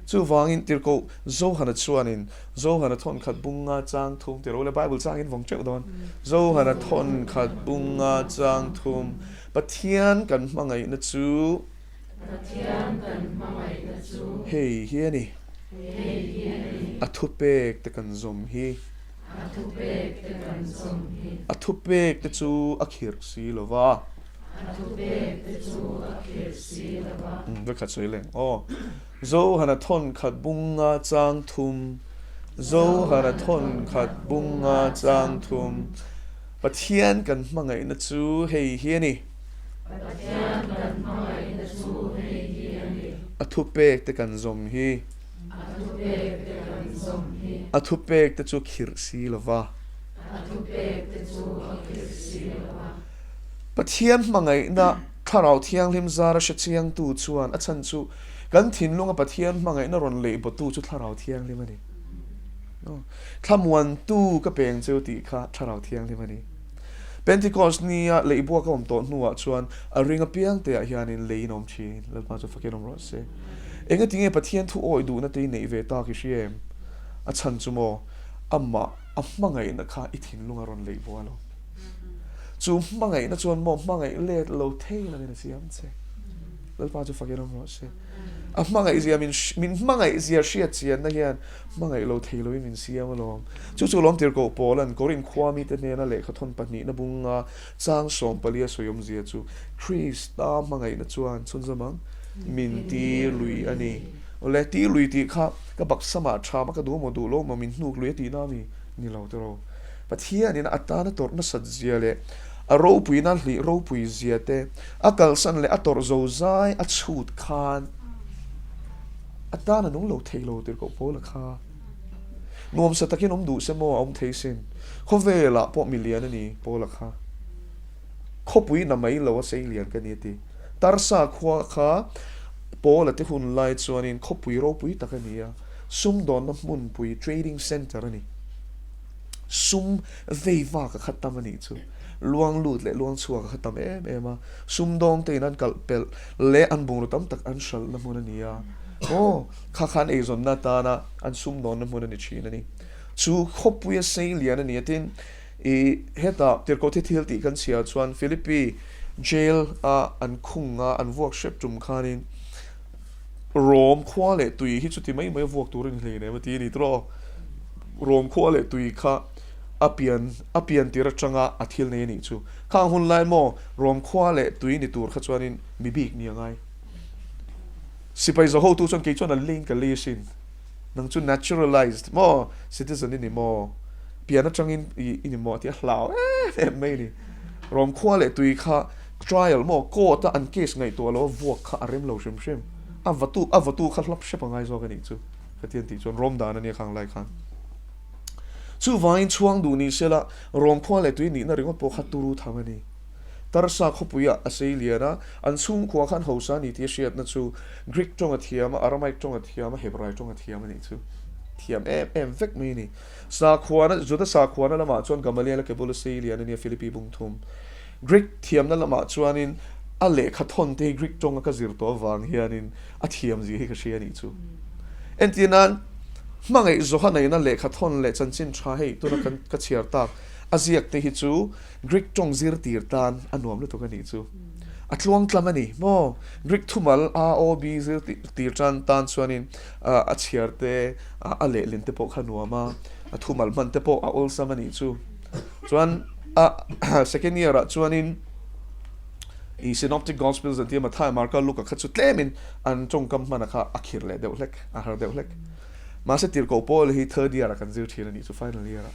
Chuvangin tirhkoh Johana chuanin Johana thawnkhat bunga chang thum tih ro le Bible changin vawng teuh dawn. Johana thawnkhat bunga chang thum Pathian kan hmangaihna chu Pathian kan hmangaihna chu hei hi a ni. Hei hi a ni. A thupek te kan zawm hi. A thupek te kan zawm hi. A thupek te chu a khirh si lo va. A thupek te chu a khirh si lo va. Vekhat sawi leng aw. Zohana thawnkhat bunga chang thum Zohana thawnkhat bunga chang thum Pathian kan hmangaihna chu hei hi a ni. Pathian kan hmangaihna chu hei hi a ni. A thupek te kan zawm hi. A thupek te kan zawm hi. A thupek te chu khirh si lo va. A thupek te chu a khirh si lo va. Pathian hmangaihna Thlarau Thianghlim zara hre chiangtu chuan a chhan chu kan thinlunga Pathian hmangaihna rawn leh bawtu chu Thlarau Thianghlim a ni. Thlamuantu ka peng cheu tih kha Thlarau Thianghlim a ni. Pentecost nia leihbuak a awm tawh hnuah chuan a ring apiang teah hianin leiin a awm thin. Lalpa chu fakin awm rawh se. Engatinge Pathian thu awih duhna te i neih ve tak i hria em? A chhan chu maw, amah a hmangaihna kha i thinlung a rawn leihbual lo. Chu hmangaihna chuan maw hmangaih let lo thei lovin a siam che. Lalpa chu fakin awm rawh se. A hmangaih zia min min hmangaih zia hriat chianna hian hmangaih lo thei lovin min siam alawm. Chu chu lawm tirhkoh Paula'n Korinth khua mite hnena lehkha thawn pahnihna bunga chang 14 a sawi awmzia chu Krista hmangaihna chuan chhunzam ang min tir lui a ni. Awle, tir lui tih kha ka baksamah ṭham a ka duh maw duh lo maw min hnuk lui a tihna a mi? Ni lo tiraw. Pathianin a tana tawrh nasat zia leh a ropuina hlih ropui zia te a kalsan leh a tawrh zo zai a chhut khan a tan a nung lo thei lo tirhkoh Paula kha. Nuamsa takin awm duh se maw a awm thei sin. Khawvelah pawh milian a ni Paula kha. Khawpui na mai lo a sei lian ka ni a ti. Tarsa khua kha Paula te hun lai chuanin khawpui ropui tak a ni a, sumdawnna hmunpui, trading centre, a ni. Sum vei vak a kha tam a nih chu. Luang lut leh luang chhuak a kha tam em em a, sumdawng tein an kalh pelh leh an bungraw tam tak an hralhna hmun a ni a. Aw, kha khan eizawnna atana an sumdawnna hmun a ni thin a ni. Chu khawpui a sei lian a ni a, tin, I hetah tirhkoh thil tih kan chhiar chuan Philippi jail a an khung a an vuak hrep tum khanin Rom khua leh tui hi chuti mai mai a vuak tur a ni hleinem a ti a ni tawh. Rom khua leh tui kha a pian a pian tir atanga a thil nei a nih chu. Khang hun lai maw Rom khua leh tui ni tur kha chuanin mi bik ni a ngai. Sipai zahotu chuan kei chuan a leiin ka lei asin. Nang chu naturalized maw citizen i ni maw? Pian atangin i i ni maw? A ti a hlau em em mai a ni. Rom khua leh tui kha trial maw court a an case ngaihtuah lo a vuak kha a rem lo hrim hrim. A vatu a vatu kha hlap hrep a ngai zawk a nih chu ka ti an tih chuan Rom dan a nia khang lai khan. Chuvangin chhuang duh ni sela Rom khua leh tui nihna ringawt pawh kha turu tham a ni. Tarsa khawpuiah a sei lian a, an chhungkhua khan hausa a ni tih a hriatna chu Greek tawng a thiam a, Aramaic tawng a thiam a, Hebrai tawng a thiam a nih chu thiam em em vek mai a ni. Sakhuana, Juda sakhuana lamah chuan Gamaliel a ke bula sei lian a nia Philippi bung thum. Greek thiamna lamah chuanin a lehkha thawn te hi Greek tawnga ka zir tawh avang hianin a thiam zia hi ka hria a nih chu. Entir nan, hmangaih Johana-ina lehkha thawn leh chanchin tha hei tuna kan ka chhiar tak a ziak te hi chu Greek tawng zirtir tan a nuam lutuk a nih chu. A tluang tlam a ni maw? Greek thumal A, O, B zirtir tan tan chuanin a chhiar te, a lehlin te pawh kha nuam a, a thumal hman te pawh a awlsam a nih chu. Chuan a second year ah chuanin i Synoptic Gospels an tia Matthai, Marka, Luka kha chu tlemin an tawngkam hmana kha a khir leh deuh hlek, a har deuh hlek. Mahse tirhkoh Paul hi third year ah kan zir thin a nih chu final year ah.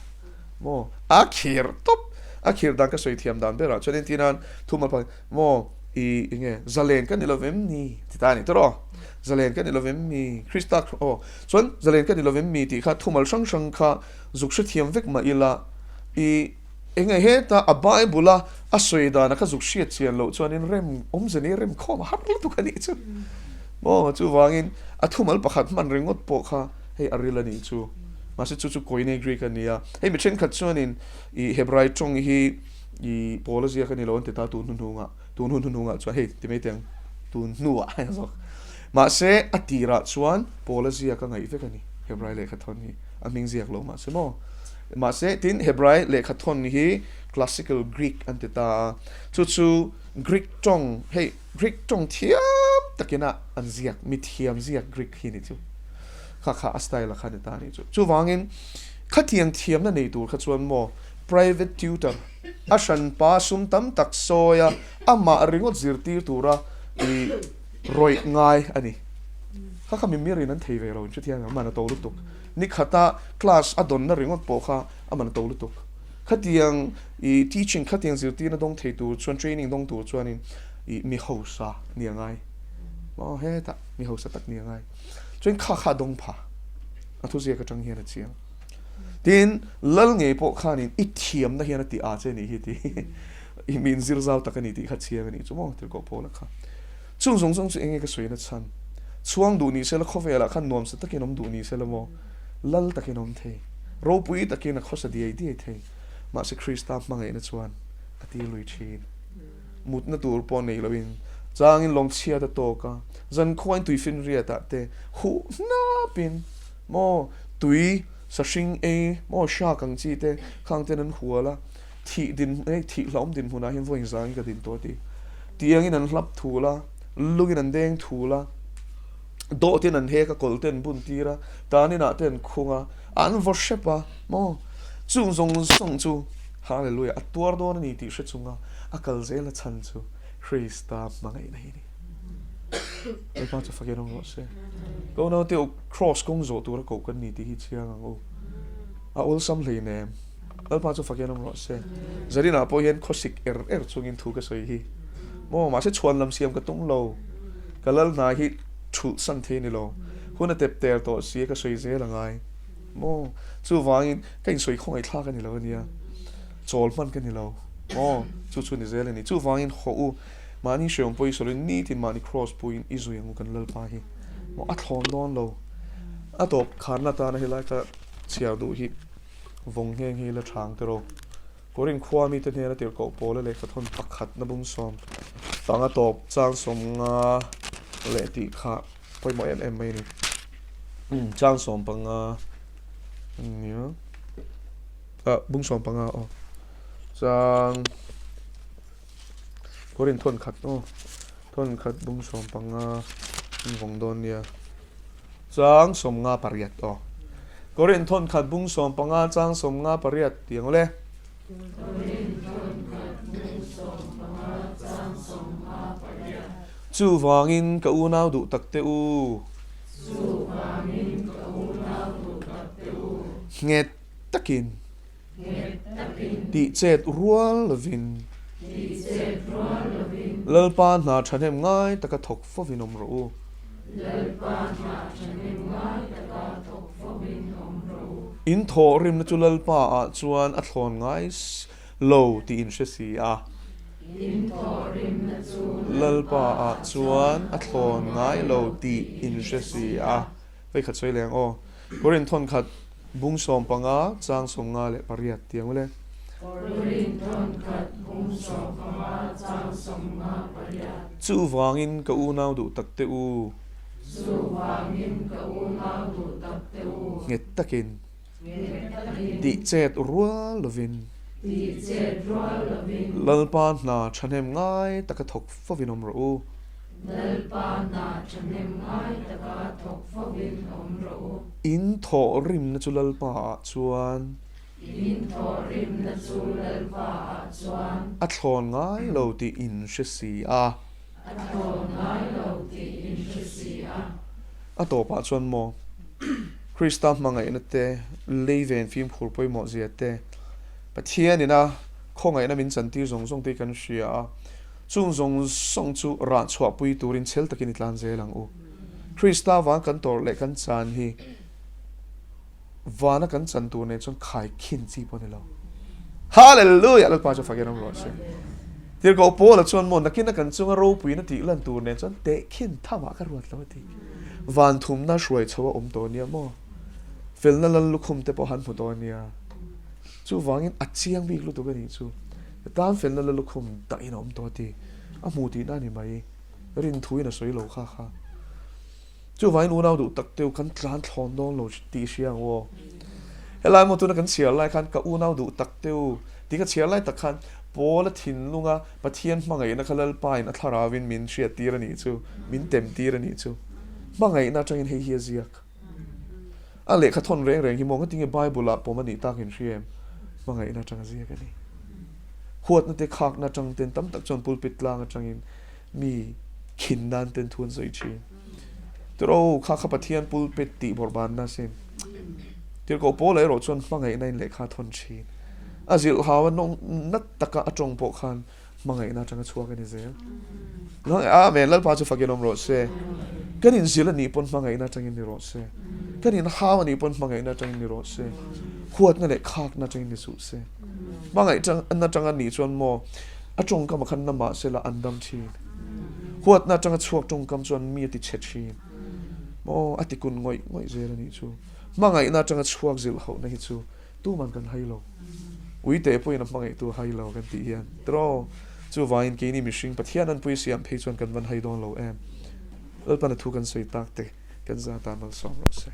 Maw? A khir tawp! A khir dan ka sawi thiam dan berah chuan entir nan thumal pakhat, Maw, i enge zalen ka ni lo vem ni? ti ta a ni tawh. Zalen ka ni lo vem mi? Krista aw chuan zalen ka ni lo vem mi tih kha thumal hrang hrang kha zuk hrethiam vek mah ila i enge heta a Bible a a sawi dana kha zuk hriat chian loh chuanin rem awmze nei rem khawm a har lutuk a nih chu. Maw, chuvangin a thumal pakhat hman ringawt pawh kha Hei a ril a nih chu. Mahse chu chu Koine Greek a ni a. Hei mi thenkhat chuanin i Hebrai tawng hi i Paula ziak a ni lo an ti ta tun hnuhnungah. Tun hun hnuhnungah chuan hei ti mai teh ang. Tun hnuah a zawk. Mahse a tirah chuan Paula ziak a ngaih vek a ni Hebrai lehkhathawn hi. A hming ziak lo mahse maw. Mahse tin Hebrai lehkhathawn hi Classical Greek an ti ta a. Chu chu Greek tawng hei Greek tawng thiam takina an ziak mi thiam ziak Greek hi ni chu. Kha kha a style a kha ni ta a nih chu. Chuvangin khatiang thiamna nei tur kha chuan maw private tutor a hranpa sum tam tak sawi a amah ringawt zirtir tura i rawih ngai a ni. Kha kha mimirin an thei ve lo in hrethiam a man a to lutuk. Nikhata class a dawnna ringawt pawh kha a man a to lutuk. Khatiang i teaching khatiang zirtirna dawng thei tur chuan training dawng tur chuanin i mi hausa ni a ngai. Maw hetah mi hausa tak ni a ngai. Chuan kha kha a dawng pha. A thuziak atang hian a chiang. Tin, lal ngei pawh khanin i thiamna hian a ti a che nih hi ti. I min zir zau tak a ni tih kha chiang a nih chu maw tirhkoh Paula kha. Chung zawng zawng chu enge ka sawina chhan? Chhuang duh ni sela khawvelah khan nuamsa takin awm duh ni sela maw? Lal takin awm thei. Ropui takin a khawsa diai diai thei. Mahse Krista hmangaihna chuan a tir lui thin. Mutna tur pawh nei loin changin lawng chhiat a tawk a, zankhuain tuifinriatah te huh hnapin maw tui sahring ei maw hrak ang chi te khang ten an hual a, thih din hei thih hlauhawm dinhmunah hian vawiin zangin ka din tawh a ti. Tiangin an hlap thul a, lungin an deng thul a, dawhtin an hek a, kawlh te an bun tir a, taninah te an khung a, an vaw hrep a maw chung zawng zawng chu Hallelujah! A tuar dawn a ni tih hre chunga a kal zel a chhan chu Krista hmangaihna hi a ni. Lalpa chu fakin awm rawh se. Ka unaute u, Kraws kawng zawh tura koh kan ni tih hi chiang ang u. A awlsam hleinem. Lalpa chu fakin awm rawh se. Zarinah pawh hian khawsik er er chungin thu ka sawi hi. Maw, mahse chhuan lam siam ka tum lo. Ka lal hna hi thulh san thei a ni lo. Hun a tep ter tawh si a ka sawi zel a ngai. Maw, chuvangin ka insawi khawngaih thlak a ni lo a nia. Chawl hman ka ni lo. Maw, chu chu ni zel a ni. Chuvangin hawh u, mahni hreawm pawh i sawiin nitin mahni Kraws puiin i zui ang u kan Lalpa hi. Maw, a thlawn dawn lo. A tawp kharna atana helai ka chhiar duh hi vawng nghe nghe ila thang te rawh. Korin khua mite hnena tirhkoh pawla lehkhathawn pakhatna bung 15 tawp chang 50 leh tih kha pawimawh em em mai a ni. Chang 15 nia ah bung 15 aw chang Korin thawn khat aw thawn khat bung 15 an vawng dawn nia. Chang 58 aw. Korin thawnkhat bung 15 chang 58 tih ang le. Korin thawnkhat bung 15 chang 58. Chuvangin ka unau duh tak te u. Chuvangin ka unau duh tak te u. Nghet takin. Tih chet rual lovin. Lalpa hna thahnem ngai taka thawk fovin awm rawh u. In thawhrimna chu Lalpa ah chuan a thlawn ngai lo tih in hre si a. Lalpa ah chuan a thlawn ngai lo tih in hre si a. Vei khat sawi leh ang aw. Korin thawnkhat bung 15 chang 58 tih ang ule. Korin thawnkhat bung 15 chang 58. Chuvangin ka unau duh tak te u. Chuvangin ka unau duh tak te u. Nghet takin. Nghet takin. Tih chet rual lovin. Tih chet rual lovin. Lalpa hna thahnem ngai taka thawk fovin awm rawh u. Lalpa hna thahnem ngai taka thawk fovin awm rawh u. In thawhrimna chu Lalpa ah chuan. In thawhrimna chu Lalpa ah chuan. A thlawn ngai lo tih in hre si a. A thlawn ngai lo tih in hre si a. A tawpah chuan maw Krista hmangaihna te, lei ven fimkhur pawimawh zia te, Pathian ina khawngaihna min chantir zawng zawng te hi kan hria a. Chung zawng zawng chu rah chhuahpui turin chhel takin i tlan zel ang u. Krista vang kan tawrh leh kan chan hi vana kan chan tur nen chuan khai khin chi pawh a ni lo. Hallelujah! Lalpa chu fakin awm rawh se. Tirhkoh Paula chuan maw nakina kan chunga ropuina tih lan tur nen chuan tehkhin thamah ka ruat lo a ti. Van thumna hruai chho a awm tawh nia maw? Felna lal lukhum te pawh han hmu tawh nia. Chuvangin a chiang bik lutuk a nih chu. Ka tan felna la lukhum dahin a awm tawh a ti. A hmu tihna a ni mai. Rin thuin a sawi lo kha kha. Chuvangin unau duh tak teu kan tlan thlawn dawn lo tih hria ang u aw. Helai maw tuna kan chhiar lai khan ka unau duh tak teu tih ka chhiar lai tak khan Paula thinlunga Pathian hmangaihna kha Lalpain a thlarauin min hriattir a nih chu, min temtir a nih chu. Hmangaihna atangin hei hi a ziak. A lehkha thawn reng reng hi maw ngatinge Bible ah pawm a nih tak in hria em? Hmangaihna atanga ziak a ni. Huatna te khakna atang ten tam tak chuan pulpit tlang atangin mi khin nan ten thu an sawi thin. Tiraw kha kha Pathian pulpit tih bawrhbanna asin. Tirhkoh Paula erawh chuan hmangaihna in lehkha a thawn thin. A zilh hau a nawng nat taka a tawng pawh khan Hmangaihna atanga chhuak a ni zel. Amen. Lalpa chu fakin awm rawh se. Kan inzil a nih pawn hmangaihna atangin ni rawh se. Kan inhau a nih pawn hmangaihna atangin ni rawh se. Huatna leh khakna atangin ni suh se. Hmangaihna atanga nih chuan maw a tawngkam a khan na mah sela an dam thin. Huatna atanga chhuak tawngkam chuan mi a ti chhe thin. Maw a ti kun ngawih ngawih zel a nih chu. Hmangaihna atanga chhuak zilh hauhna hi chu Tuman kan hai lo. Uite pawhin a hmangaihtu a hai lo kan tih hian tiraw? Chuvangin keini mihring Pathian an pui siam phei chuan kan van hai dawn lo em? Lalpan a thu kan sawi tak te kan zat ah malsawm rawh se.